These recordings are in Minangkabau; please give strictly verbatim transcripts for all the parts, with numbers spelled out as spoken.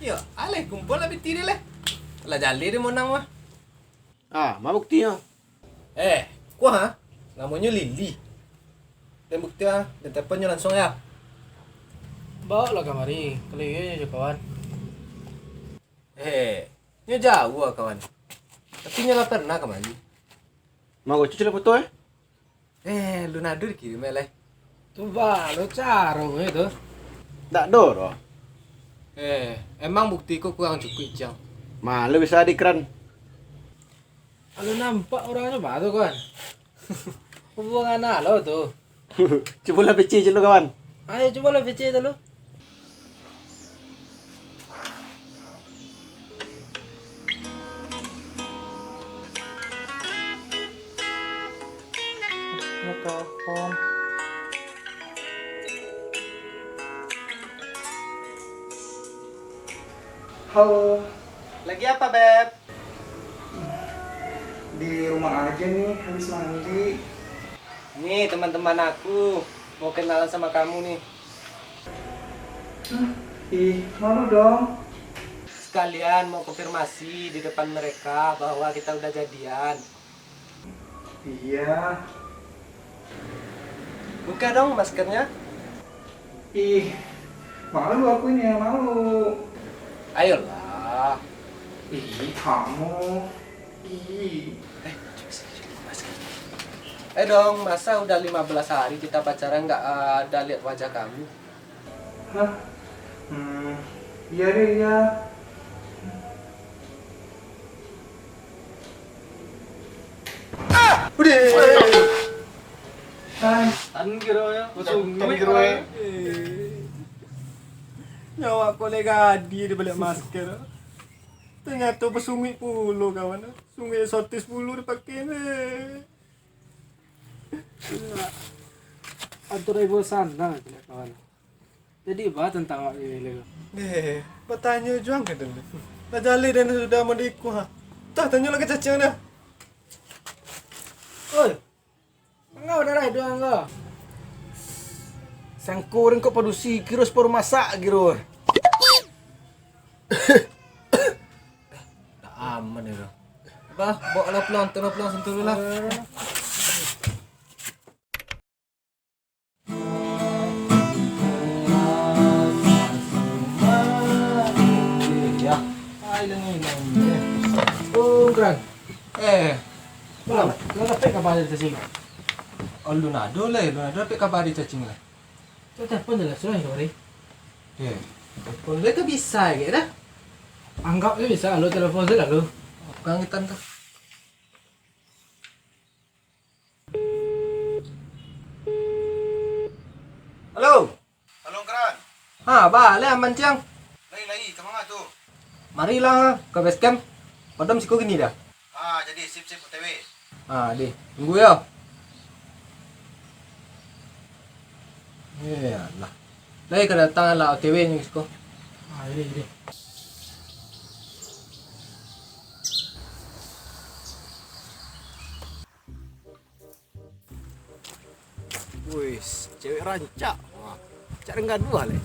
Yo, aleh, kumpul lah piti dia, leh. Lah jaleh dia monang mah. Ah, ma buktinyo? Eh, kuah, ha? Namonyo Lili. Den bukti, ha? Den telepon nyo langsung, yo. Baoklah kamari, kalau iyo nyo jo kawan. Eh, nyo jauah, kawan. Tapi nyo lah pernah kamari. Ma goco caliak foto, eh? Eh, Lunado dikirim, eh, lai. Tu baa lo caro, eh, tu? Ndak ado doh. Eh, emang bukti ko kurang cukuik, Cang? Ma lo bisa dikran. Kalau nampak orangnyo baa tu, kawan? Hubungan alo tu. Cubolah P C dulu, kawan. Ayo, cubolah P C dulu. Telepon. Halo. Lagi apa, Beb? Di rumah aja nih, habis mandi. Nih, teman-teman aku mau kenalan sama kamu nih. Hah? Ih, malu dong. Sekalian mau konfirmasi di depan mereka bahwa kita udah jadian. Iya. Buka dong maskernya. Ih, malu aku ini ya, malu. Ayolah. Ih, kamu. Ih. Eh, coba sini, coba maskernya. Eh dong, masa udah lima belas hari kita pacaran nggak ada lihat wajah kamu? Hah? Hmm, iya deh, iya. Udah. Tan kiro ya, kosong kiro ya. Nyawa ko lagi gadi di baliak masker. Tanyato basunguik pulo, kawan. Sunguik eksotis pulo dipakai ni. Antara ibu sana, kawan. Jadi, ba tantang awak ni, Lego? Eh, batanyo juo ka dulu. Lah jaleh den sudah mandiku, ha. Tah, tanyo lah ka cacing dah. Oi, mangau darah iduang ko? Sangko urang kok padusi, kiro saparuah masak, kiro. Dah aman ya, dah. Bah, bawa lah pulang, tolong pulang sentuh dulu lah. Ya. Ai, hilang, hilang. Oh, Kran. Eh. Pulang. Lah dapek kabar dari cacing? Oh, alun ado lai, alun ado dapek kabar dari cacing lai. Tu telepon je lah, suruh yang kemari. Eh, telepon lai tu bisa ke dah? Anggap je bisa, lu telepon je lah lu. Apa yang kita tu? Halo. Halo, Kran. Ha, ba, lai aman, Cang? Lai, lai, ka manga tu? Marilah ka base camp. Kodam siko kini dah. Ha, jadi sip-sip O T W. Ha, deh. Tunggu yo. Eh, alah. Lai ka datang lah O T W nyo siko. Ha, jadi, jadi. Wis, cewek rancak. Wah, cak denggan buah leh.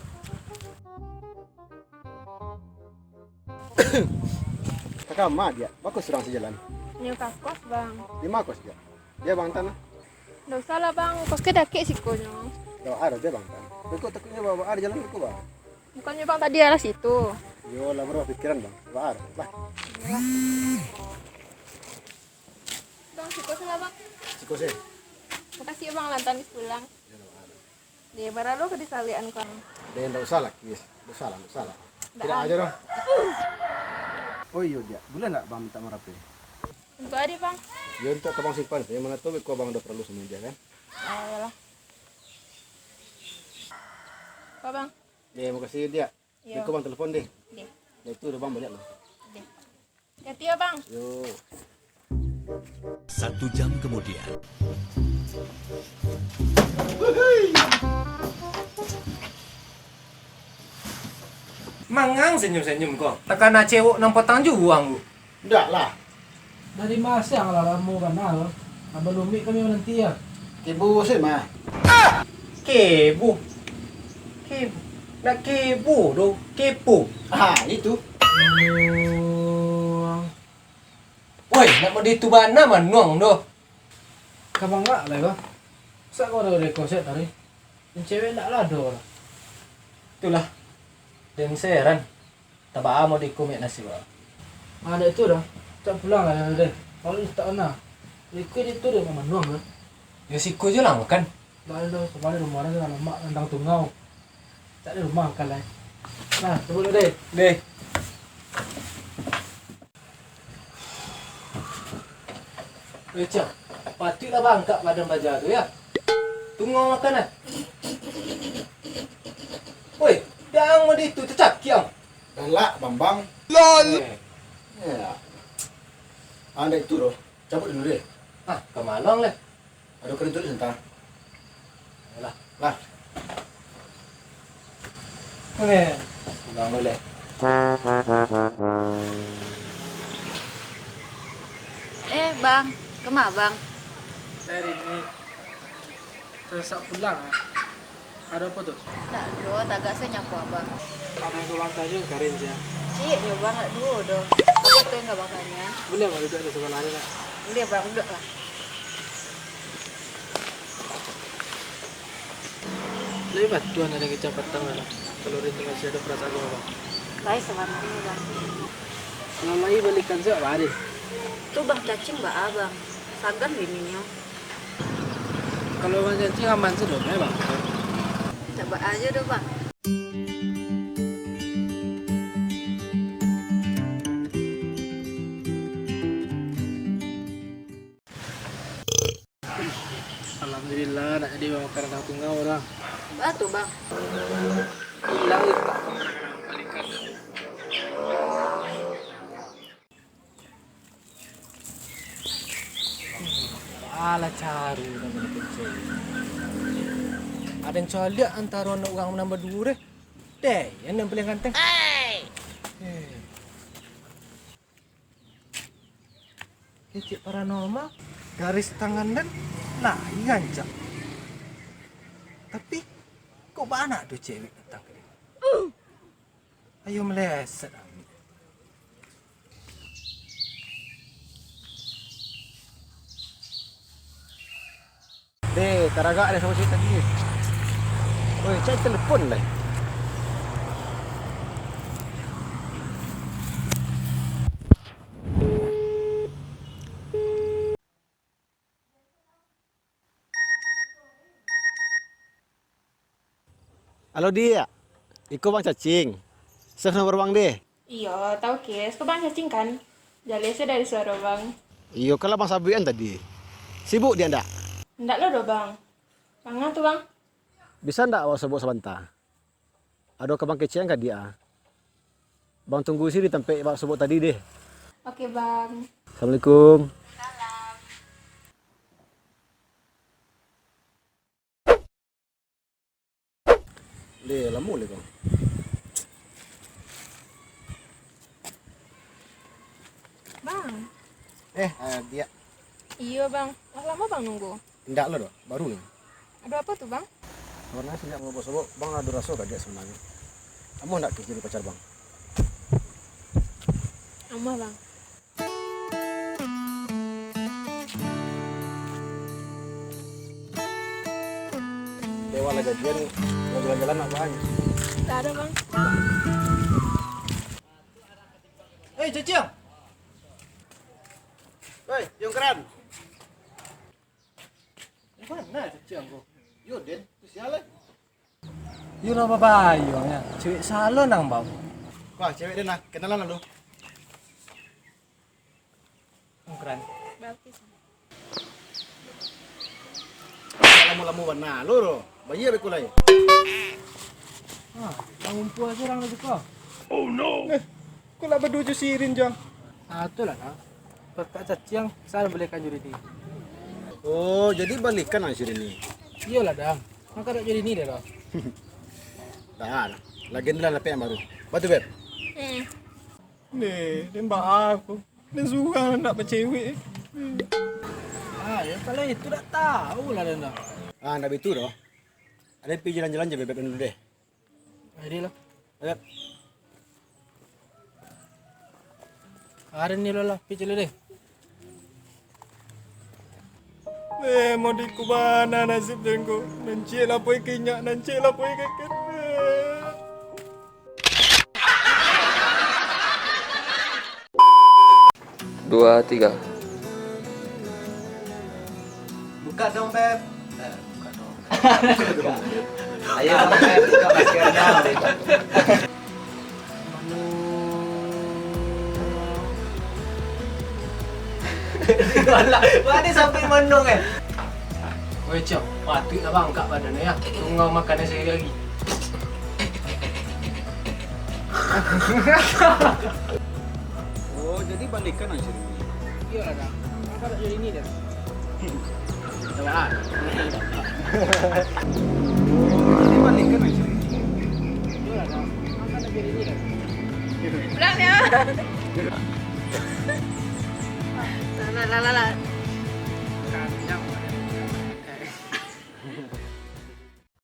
Kakak Mak, dia bako surang sajalan. Nyo ka kos, Bang. Di ma kos dia? Dia Bang tan lah. Ndak usah lah, Bang. Kos ka dakek siko nyo. Ndak ado dia Bang tan. Kok takutnyo bawa ada jalan kok, Bang? Bukannyo Bang tadi arah situ. Yo lah, berubah pikiran, Bang. Bawa lah. Bang, siko se lah, Bang. Siko se. Makasih ya, Bang, lantaran pulang. Deh, bara lo ka disaliakan kau. Deh, ndak usah lah, Kis. Ndak usah lah, ndak usah lah. Tidak aja dong. Oh iyo, Diak. Buliah ndak Bang minta nomor H P? Untuk adi, Bang. Yo, untuk ka Bang simpan. Yang mana tu, beko Bang udah perlu sama dia, kan? Ah, iyalah. Apa, Bang? Deh, makasih, Diak. Iyo. Beko Bang telepon deh. Deh. Deh, itu udah Bang baliak lah. Deh. Hati-hati ya, Bang. Yo. Satu jam kemudian. Mangang senyum-senyum ko. Takana cewek nan patang juang, Bu. Ndak lah. Dari masiang lah lamo bana lo. Abah Lumik kami mananti ya. Kebo se mah. Ah! Kebo. Kebo. Nak kebo do, kepo. Ah, itu. Manuang. Woi, nak mode itu bana manuang do. Ka mangak lai, Bang. Sak kau ado di konsep tadi. Nan cewek ndak lah ado lah. Itulah. Den seran. Tabaa mode iko miak nasi, Bang. Ah, dek tu dah. Cak pulang lah, deh. Kalau tak kena. Iko di tu deh, manuang lah. Yo, siko je lah makan. Dah, dah, kembali rumah dah, lemak rendang tungau. Tak ada rumah makan lai. Nah, tunggu dulu deh. Deh. Eh, Cang, patuiklah bangkak padan baja tu, ya. Tungau makan, ah. Woi, jan mode itu, tacakik ang. Galak, Bambang. Lol. Eh. Ya. Andai itu doh, cabut dulu deh. Ah, ka manuang leh. Aduh, kena tulis entah. Ayolah. Lah. Oke. Pulang dulu. Eh, Bang. Kemana, Bang? Saya ini tersak pulang, ah. Ada apa tu? Tak ada, tagak sajo nyapu, Bang. Ada yang kurang tajam, Karin, ya? Cik, ya, Bang, nak duo doh. Apa tu yang Abang tanya? Boleh, Bang, duduk di sebelah ni, nak? Boleh, Bang, duduk lah. Lai batua ado kecap patang lah, kalau den tu masih ado parasaan ka abang. Lai sabananyo, Bang. Kalau lai balikan se, baa deh. Tu Bang cacing baa, Bang? Sagan bininyo. Kalau Bang cacing aman se doh, Bang. Ndak baa juo doh, Bang. Alhamdulillah, nak jadi makan rendang tungau dah. Baa tu, Bang? Pulang, balikan. Alah, caru nan manampek cewek. Ado nan caliak antaro anak urang nan baduo deh. Deh, nan paling ganteng. Eh. Kecek paranormal, garis tangan den lai rancak. Tapi, kok bana ado cewek datang ka den? Ayo meleset, Ami. Deh, taragak deh samo cewek tadi. Oi, cari telepon lai. Halo, Diak. Iko Bang Cacing. Sah nomor Bang deh. Iyo, tau kes. Ko Bang Cacing kan? Jaleh se dari suaro Bang. Iyo, kan lah Bang sabuikan tadi. Sibuk Diak ndak? Ndak lo doh, Bang. Manga tu, Bang? Bisa ndak awak sobok sabanta? Ado ka Bang kecekan ka Diak ah. Bang tunggu siko di tampek awak sobok tadi deh. Oke, Bang. Assalamualaikum. Salam. Leh, lamo leh, Bang. Bang. Eh, ah, Diak. Iyo, Bang. Lah lamo Bang nunggu? Indak lo doh, baru ni. Ado apo tu, Bang? Sabananyo sih indak manga sobok, Bang ado raso ka Diak sabananyo? Amuah ndak kini jadi pacar Bang? Amuah, Bang. Dewa lah gajian, mau jalan-jalan nak, Bang? Ndak ado, Bang. Hei, Cacing! Hei, Jongkran! Mano Cacing ko? Yo, Den, tu sia lai. Yo lah babayuang, yo. Cewek salon ang, Bang. Wah, cewek den lah. Kenalan dulu. Jongkran. Bagus. Lamo-lamo bana lo, lo. Bayia beko lai. Ah, mangumpua surang lagi ko. Oh no. Eh, kok lah baduo jo si Irin, Jang? Ah, tu lah, nah. Kakak Cacing, salah balikan jo Rini. Oh, jadi balikan lah si Rini? Iyolah, Dang. Mangko dak jadi ni deh lo. Dah, dah. Lagian lah dapek yang baru. Batu, Beb. Hmm. Nih, den baa ko. Den surang nak bacewek. Ah, yo, kalau itu dak tahu lah den dah. Ah, ndak bitu doh. Ado pi jalan-jalan jo Beb dulu deh. Jadi lah. Ayo. Hari ni lo lah, pi celo deh. Eh, mau di kubana nasib den ko. Nan ciek lapoi ka inyak, nan ciek lapoi ka kene. Dua, tiga. Buka dong, Beb. Eh, buka dong. Ayo, Beb, buka maskernya. Alah, mana sampai mandong, eh? Weh, Cok, patuik lah bangkak badan ya. Tungau makan nasi hari-hari. Oh, jadi balikan aja dulu. Iyolah, Kak. Angka tak jadi ni dah. Coba lah. Jadi balikan aja dulu. Iyolah, Kak. Angka tak jadi ni dah. Pulang ya. Lah, lah, lah, lah. Kenyang, Kak.